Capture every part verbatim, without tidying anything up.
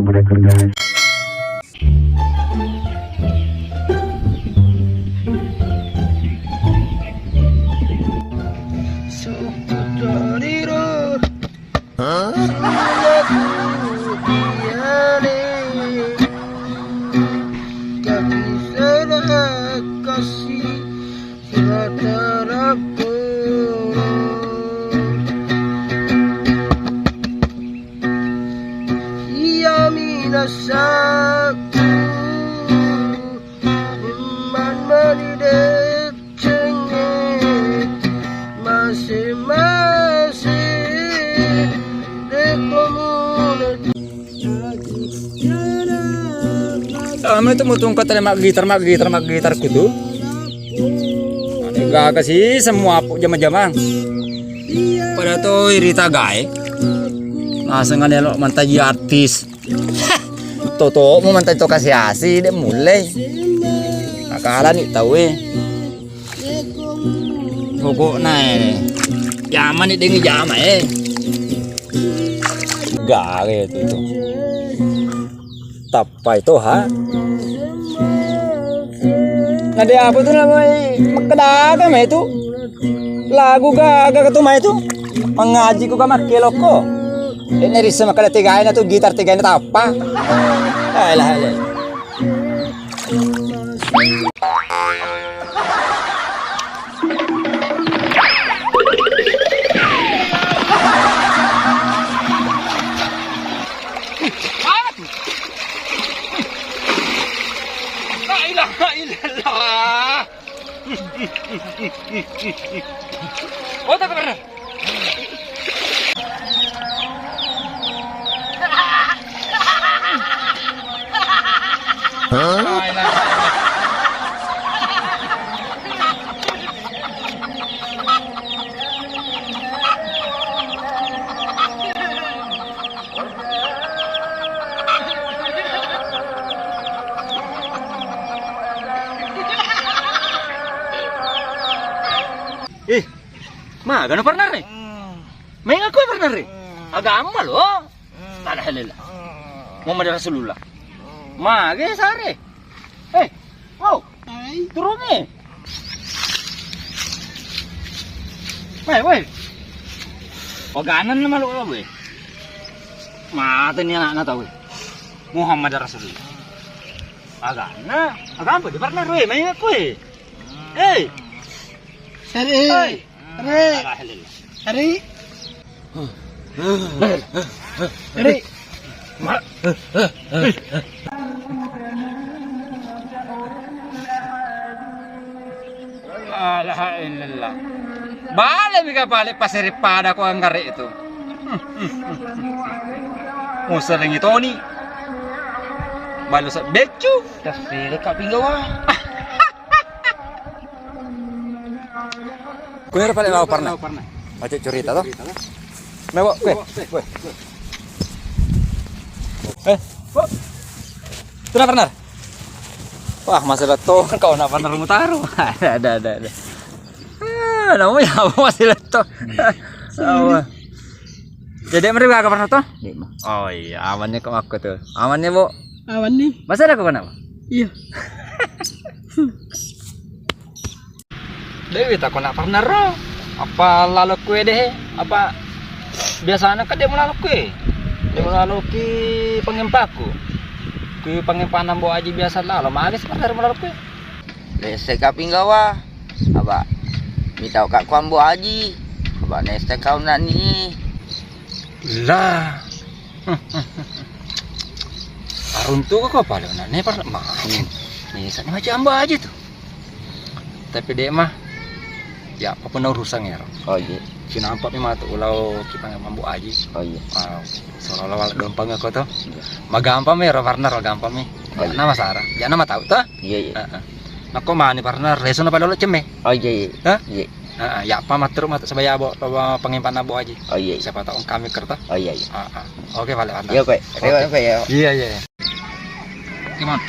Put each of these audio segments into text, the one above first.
Mereka, guys. Suku Toriro. Hah? Suku Tiale. Kaki Serak Kasih. Rata-rata. Iya minasaku, man mani decenge, masing-masing dekomune. Ame tu mutung kata maggitar, maggitar, maggitar kutu. Gaga sih semua apa jama-jamang. Pada to irita gae. Naseng ane lo mantaji artis. Toto mau mantaji to kasih asi de mulai. Nakala ni tau e. Pokokna e. Jama ni dengi jama e. Gaga itu tu. Tappai to ha. Nade apa tu namanya? Makkedaga mai tu. Lagu gaga tu mai tu. Mangaji ku ga makkelokko. Ini risa makkeda tegaina tu gitar tegaina tappa. Alah alah. La ilaha illallah. Otak bener. Eh, maga na partner e? Main aku partner e? Agama lo. Alhamdulillah. Muhammad Rasulullah. Maga sare. Eh, wow. Turungi. Weh, weh. Oganan nama lo, weh. Mata ni anakna tau, weh. Muhammad Rasulullah. Agana, agana di partner, weh, main aku, weh. Hei. Sari. Hei. Re. Alhamdulillah. Sari. Sari. La ilaha illallah. Bale mi kapale pasere pada ko anggare itu. Muserengi toni. Balu sebeccu. Tasire kapinggawa. Kuniro pale lao pernah. Lao pernah. Oce curita to. Mewo, kue, kue. Eh, kok? Sudah pernah? Wah, masih betul kau nak pernah mutaro. Ada, ada, ada, ada. Ah, namanya apa masih leto? Apa? Jadi mereka gak pernah toh? Dek mah. Oh iya, amannya kok aku tuh. Amannya, Bu. Aman nih. Masa ada kok kenapa? Iya. Dewi tak kena partner ro. Apa lalo kue deh? Apa biasanya kan dia melalo kue? Dia melalo ki pengempaku. Kui pengempanan bawa aja biasa lalo. Magis partner melalo kue. Lese kapinggawa. Apa? Mitau kak kuambo aji. Apa neste kau nani? Lah. Aruntu ko pale na ne par main. Ni sa ni macam amba aja tu. Tapi dek mah ya apa pun urusan ya. Oh iya. Cinampak ni matu ulau kita mambu aji. Oh iya. Wow. Seolah-olah gampang aku tuh. Iya. Magampang mi ro partner gampang mi. Oh iya. Nama Sarah. Ya nama tahu tuh. Iya iya. Heeh. Nako mani partner leso na pada lo cemme. Oh iya iya. Hah? Iya. Heeh, ya apa matruk matruk sebaya bo pengen panah bo aji. Oh iya. Siapa tahu kami kerta. Oh iya iya. Heeh. Oke balik pantai. Iya Pak. Rewa Pak ya. Iya iya. Gimana?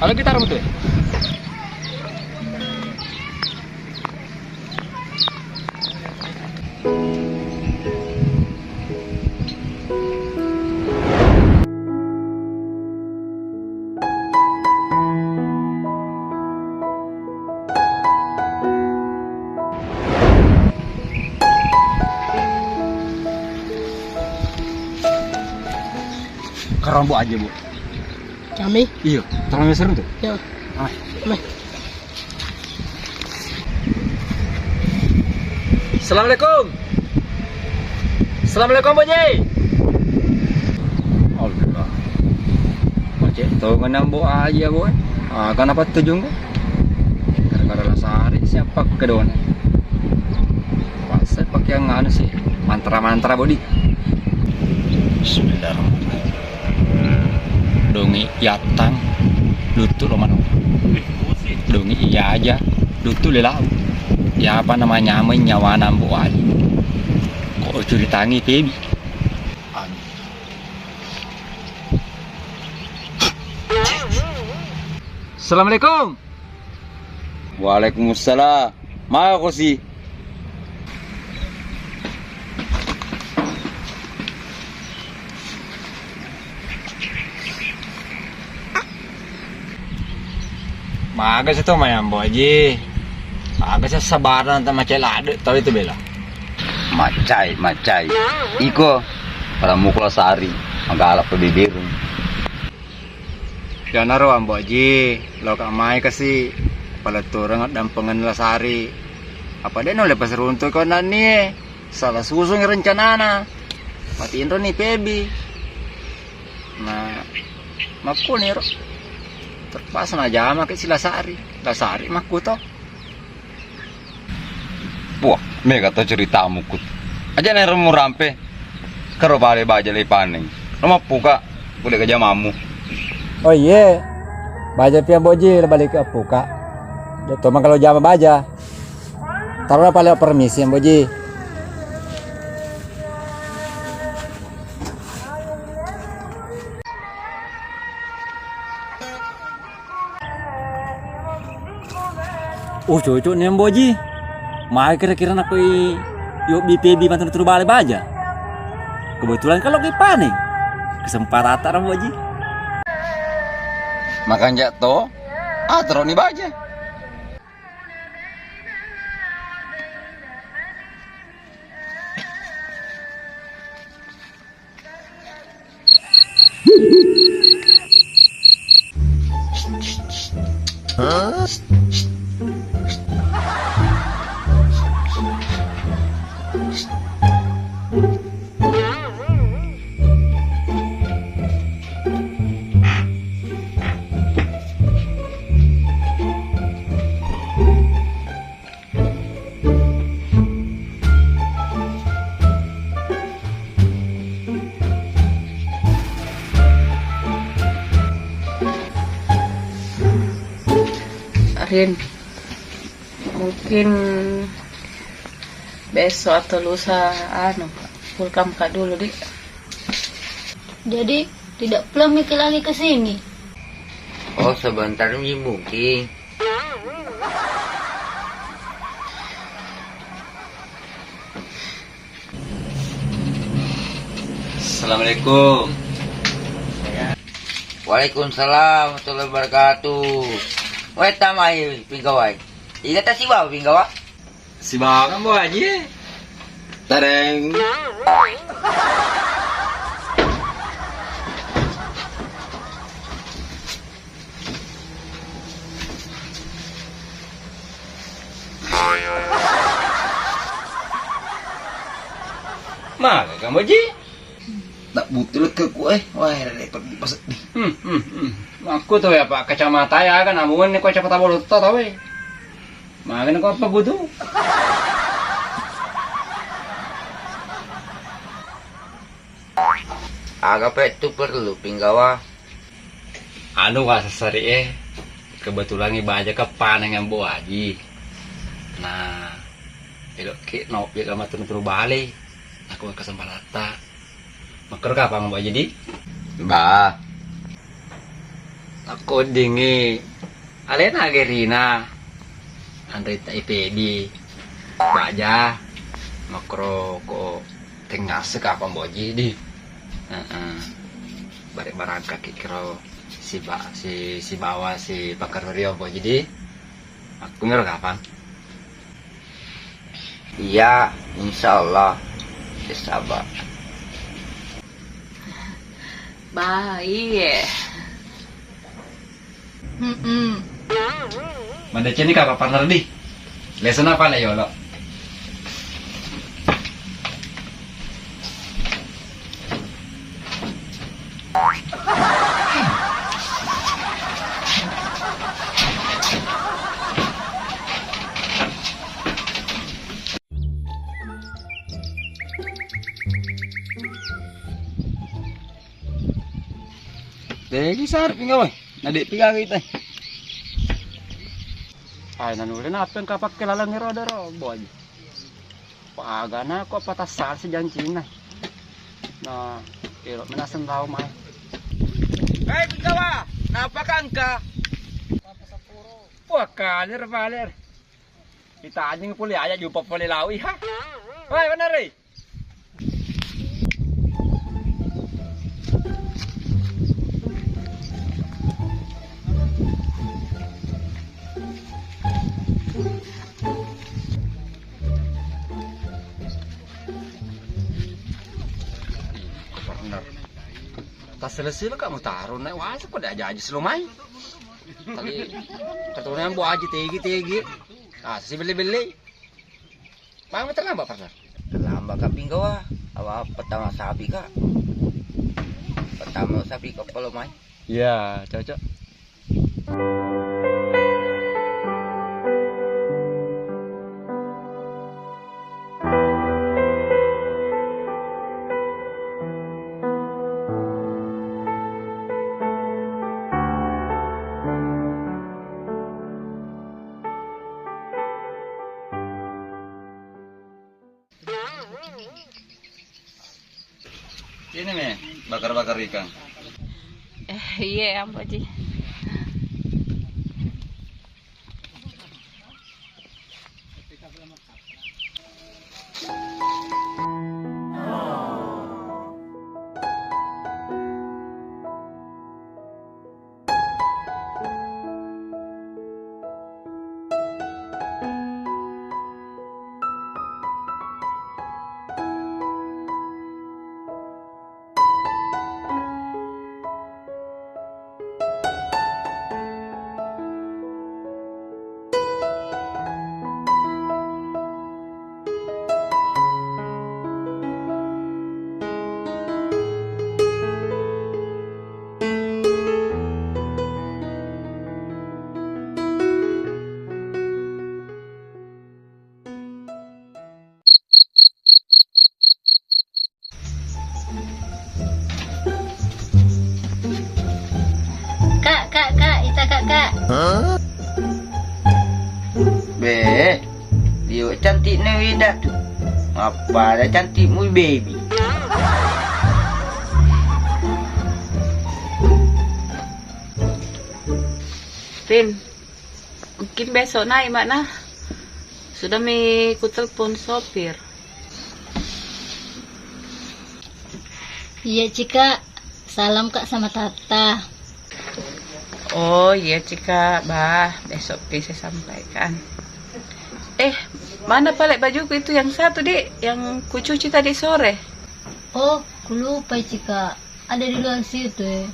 Kalau kita rambut ya? Karambok aja, Bu. Kami? Iya, tolong ya seru tuh. Yo. Ah. Mai. Assalamualaikum. Assalamualaikum, Boji. Allah. Macet tau kenang bo aja, boy. Ah, kenapa tujuan kok? Gara-gara lasari siapa kedona? Pasal pakai yang anu sih, mantra-mantra body. Bismillahirrahmanirrahim. Dongi yattang, luttu lo mano. Dongi iya aja, luttu le lau. Ya apa namanya, ame nyawana ambo aja. Kok curitangi pebi? Amin. Assalamualaikum. Waalaikumsalam. Maka kosi. Maga sih to mayambo aji. Maga sih sabarang ta macai ladde tau itu bela. Macai, macai. Iko pada mukul sari, magala pebibirung. Iyanaro Ambo Aji, loka mai kasi palettureng addampengenna Lasari. Apa de' nulle pasiruntu ko nannie? Sala susung rencanana. Matinroni Pebi. Nah, makkuniro. Terpaksa najamaki si Lasari. Lasari makkuto. Puah, mega to ceritamu, Kut. Aja nero murampe. Karo bale baja le paneng. Lo mappuka, kude ke jamammu. Oh iye. Baja pi Ambo Aji le bale ke appuka. De' to mangkalo jama baja. Taro pale permisi Ambo Aji. Oh, cocok nih, Ambo Aji. Mai kira-kira nakoi yobbi Pebi mantan turu bale baja. Kebetulan kalau ki paning. Kesempatan, Ambo Aji. Makanja to, atero ni baja. Rin, mungkin besok atau lusa, anu, pulkam ka dulu, Dik. Jadi, tidak pulang Miki lagi ke sini? Oh, sebentar, Mi, mungkin. Assalamualaikum. Waalaikumsalam warahmatullahi wabarakatuh. Wai, tamai pinggawai. Iga tasibawa pinggawai? Sibawa kan, Bo Haji? Tareng. Maga kamu, Ji? Tak butuh ke kue. Wah, repot pas nih. Hmm, hmm, hmm. Aku tuh ya, Pak, kacamata ya kan, amun ini kacamata bolot tau, eh. Magana ko apa butuh? Aga pettu perlu pinggawa? Anu, Wa, seseri e, kebetulan i baja ka paneng Ambo Aji. Nah, eloki no, eloki maturu-turu bale. Aku kesempatan. Makkoro kapang Ambo Aji di? Ba. Nakko weddingngi alena gerina anrita ipebi baja makkoro ko tengngase kapang Ambo Aji di. Heeh. Bare barangkaki kiro siba-, si-, sibawa si pakkarorio Ambo Aji di. Makkungiro kapang? Iya, insyaallah. Saba. Ba, iye. Mm-mm. Madeceng ni kapang partner di. Lesona pale yolo. Degi sari pinga wai. Nade piga kita. Ai nanulle napeng kapakke laleng ero dero boji. Pagana ko patassal sejancina. Nah, ero menaseng tau mai. Hei, Pinggawa, napa kangka? Wah, kaler, baler. Ditajeng pole aja jumpa pole lawi, ha? Woi, bener, eh? Partner. Tassele-sele ka mutaro naik wasa ko diaja-aja selomai. Tadi keturunan Bu Haji tegi-tegi. Ah, si belle-belle. Mang terlambat, partner. Terlambat ka Pinggawa. Apa pertama sapi ka. Pertama sapi ka polo mai. Iya, cocok. Ini me, bakar-bakar ikan. Eh, iya, Ambo Ji. Kak, kak, kak, ita kak, kak. Be, liwe' cantikna weda tu. Apa ada cantikmu, baby? Tin, mungkin besok naik, Mak, nah. Sudah mi ku telepon sopir. Iya, Cika. Salam, Kak, sama Tata. Oh, iya, Cika. Bah, besok pi saya sampaikan. Eh, mana pale bajuku itu yang satu, Dik? Yang kucuci tadi sore? Oh, kulupai, Cika. Ada di luar situ, eh.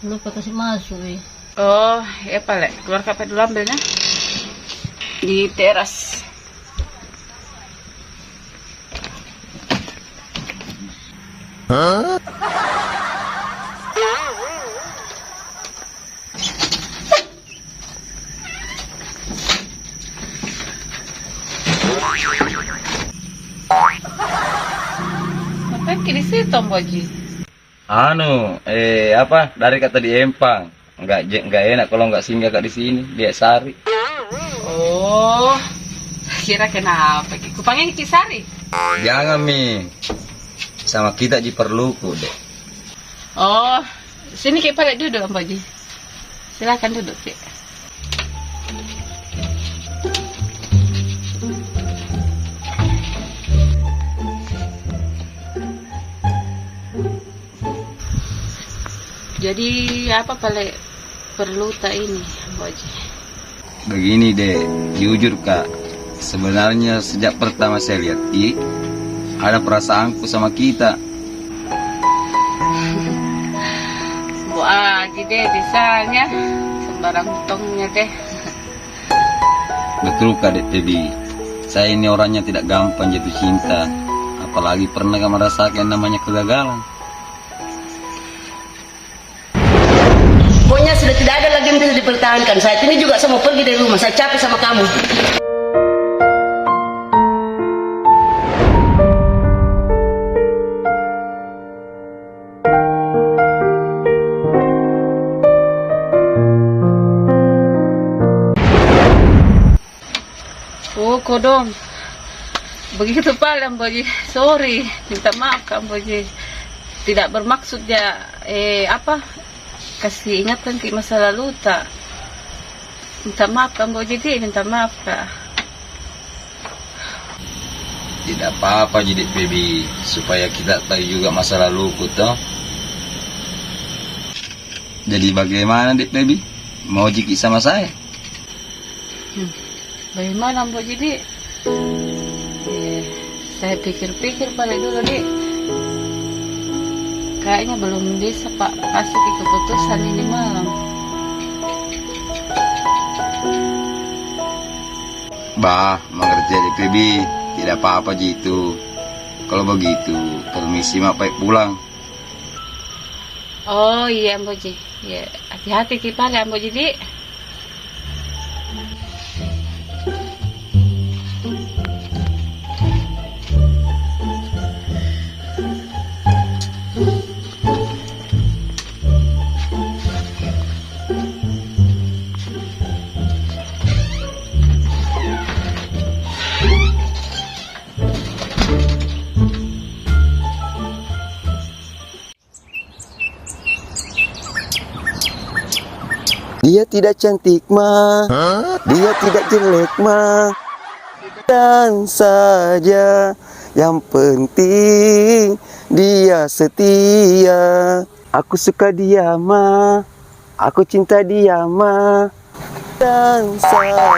Kulupai kasih masuk, eh. Oh, ya pale. Keluar kape dulu ambilnya. Di teras. Apa yang kini sih, Tomboji? Anu, eh, apa, dari kata di Empang, nggak je-, nggak enak kalau nggak singgah, Kak, di sini, di Sari. Oh, kira kenapa, Ki? Kupanggil Ki Sari? Jangan, Mi. Sama kita ji perluku, Dek. Oh, sini, Ki, pada duduk, Ambo Ji. Silakan duduk, Ki. Jadi, apa pale perlu ta ini, Ambo Ji? Begini, Dek, jujur, Kak, sebenarnya sejak pertama saya lihat Ki, ada perasaanku sama kita. Ah, jadi bisanya sembarang tongnya deh. Betul, Kak Dek Febi. Saya ini orangnya tidak gampang jatuh cinta, apalagi pernah merasakan namanya kegagalan. Pokoknya sudah tidak ada lagi yang bisa dipertahankan. Saat ini juga saya mau pergi dari rumah. Saya capek sama kamu. Oh, kodong. Begitu pale, Ambo Aji. Sorry, minta maaf, Kak, Ambo Aji. Tidak bermaksud ya, eh, apa, kasih ingatkan ki masa lalu, tak. Minta maaf, Kak, Ambo Aji, minta maaf, Kak. Tidak apa-apa, Ji Dek Febi, supaya kita tahu juga masa laluku, toh. Jadi bagaimana, Dek Febi? Mau jiki sama saya? Hmm. Bagaimana, Ambo Aji? Eh, saya pikir-pikir pale dulu, Dek. Kayaknya belum bisa, Pak, kasih keputusan ini malam. Bah, mengerti, Dek Febi. Tidak apa-apa, Ji, itu. Kalau begitu, permisi, Mak, Pak, pulang. Oh iya, Ambo Aji. Iya, hati-hati ki pale, Ambo Aji, Dek. Dia tidak cantik, Ma. Dia tidak jelek, Ma. Dan saja, yang penting dia setia. Aku suka dia, Ma. Aku cinta dia, Ma. Dan saja,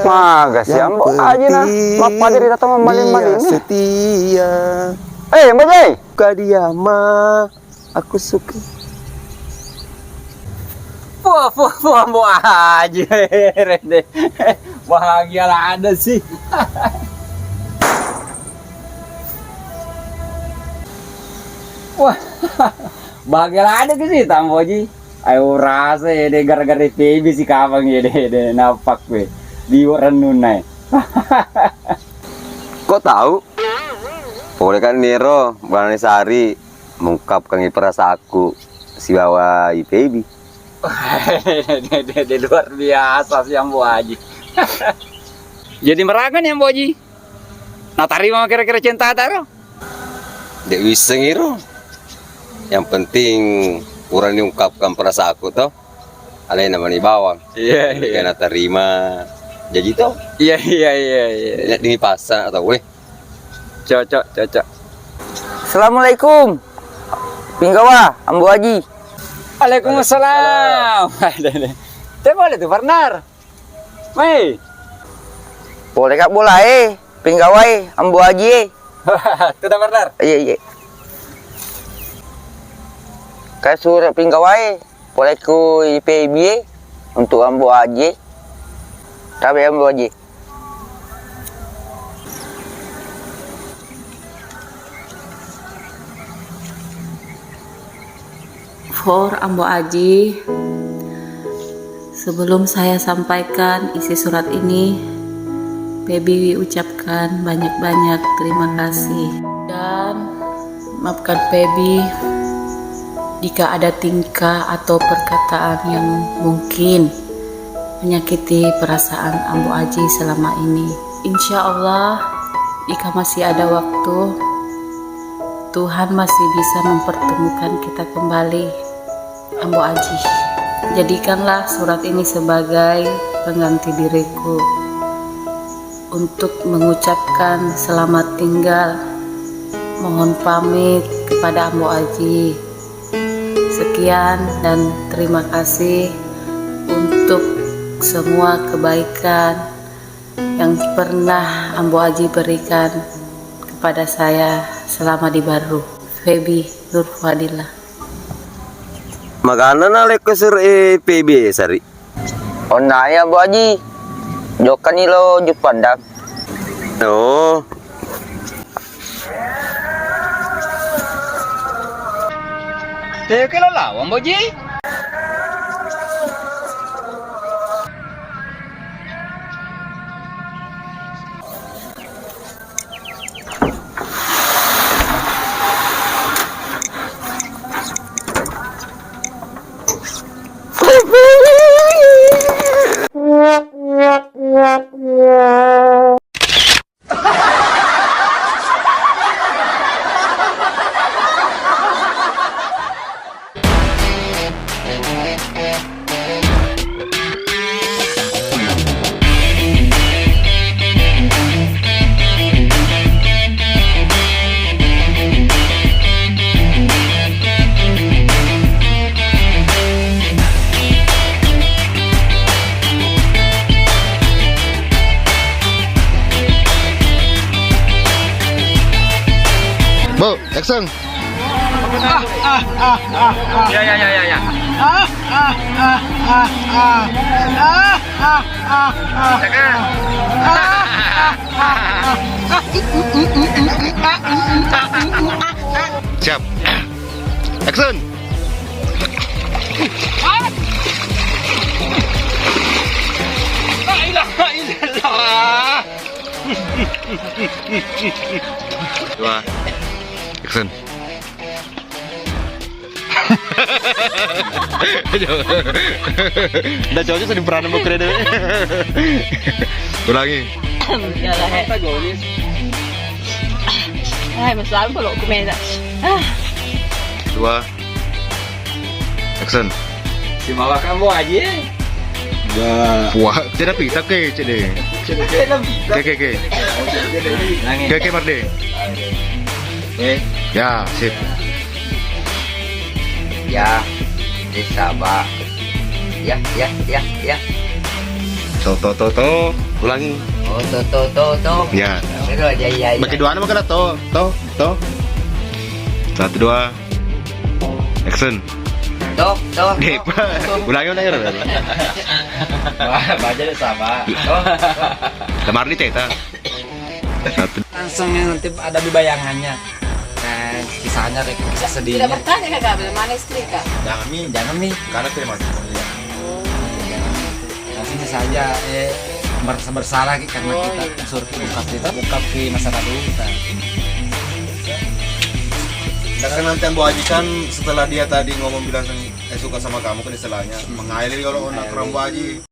Maga sih, yang Ambo Aji, nah. Penting Mappada ri tata dia mammaling-maling, nih. Setia. Eh, Ambo Aji. Suka dia, Ma. Aku suka. Puh, puh, puh, Ambo Aji. Rende. Bahagia lah ada sih. Wah, bahagia lah ada sih, Ambo Aji. Ayo rasa ya deh, gara-gara P B si kapang ya deh, deh, napak gue. Di renunai. Kok tahu? Pole kan niro, Bulan Sari. Mengungkapkan perasaanku sibawa I P B. Dia, dia, dia luar biasa sih, Ambo Aji. Jadi meraga nih, Ambo Aji. Nah, tarima kira-kira cinta taro? Dek wissengi ro. Yang penting urang diungkapkan perasaanku toh. Alena mani bawang. Iya, iya. Kena tarima. Jadi toh. Iya, iya, iya, iya. Nek dini pasang atau weh. Cocok, cocok. Assalamualaikum. Pinggawa, Ambo Aji. Waalaikumsalam. Te boleh tuh, partner. Mai. Boleh kak bola eh. Pinggawa eh, Ambo Aji eh. Tuh dah, partner. Iya, iya. Kayak surat pinggawa eh. Polekku I P B e untuk Ambo Aji. Tabe Ambo Aji. For Ambo Aji, sebelum saya sampaikan isi surat ini, Febi ucapkan banyak-banyak terima kasih. Dan maafkan Febi jika ada tingkah atau perkataan yang mungkin menyakiti perasaan Ambo Aji selama ini. Insya Allah, jika masih ada waktu, Tuhan masih bisa mempertemukan kita kembali, Ambo Aji. Jadikanlah surat ini sebagai pengganti diriku untuk mengucapkan selamat tinggal. Mohon pamit kepada Ambo Aji. Sekian dan terima kasih untuk semua kebaikan yang pernah Ambo Aji berikan kepada saya selama di Barru. Febi Nurfadila. Magana na lekko sure e P B S ari. Onna ya, Bu Haji. Jokkani lo Juppandang. Oh. Teke lo lawang, Bu Haji. Bu, action. Ya, ya, ya, ya, ya. Siap. Action. La ilaha illallah. Dua. Action. Nda cocok sih peranan mau keren. Ulangi. Iyalah, he. Hai, masalah kalau aku main. Ah. Dua. Action. Si mawakang mau aja. Wah, tidak pita ke, cede. Tidak pita. Ke, ke, ke. Ulangi. Ke, ke, Marde. Eh. Ya, sip. Ya, eh, sabar. Ya, ya, ya, ya. To, to, to, to. Ulangi. Oh, to, to, to, to. Ya. Terus, ya, ya, ya. Pakai dua nama kena to, to, to. Satu, dua. Action. To, to, to. Dep. Ulangi, ulangi. Wah, baca deh, sabar. To, to. Lamar di teta. Satu. Langsung nanti ada di bayangannya. Nah, kisahnya, kayak kisah sedihnya. Tidak bertanya, Kak, mana istri, Kak? Jangan mi, jangan mi. Karena terima kasih. Langsung saja, eh, merasa bersalah ki karena kita suruh ki bokap kita, bokap ki masyarakat kita. Nda kan nanti Ambo Haji kan setelah dia tadi ngomong bilang, "Eh, suka sama kamu," kan istilahnya mengalir ya Allah, nak Ambo Haji.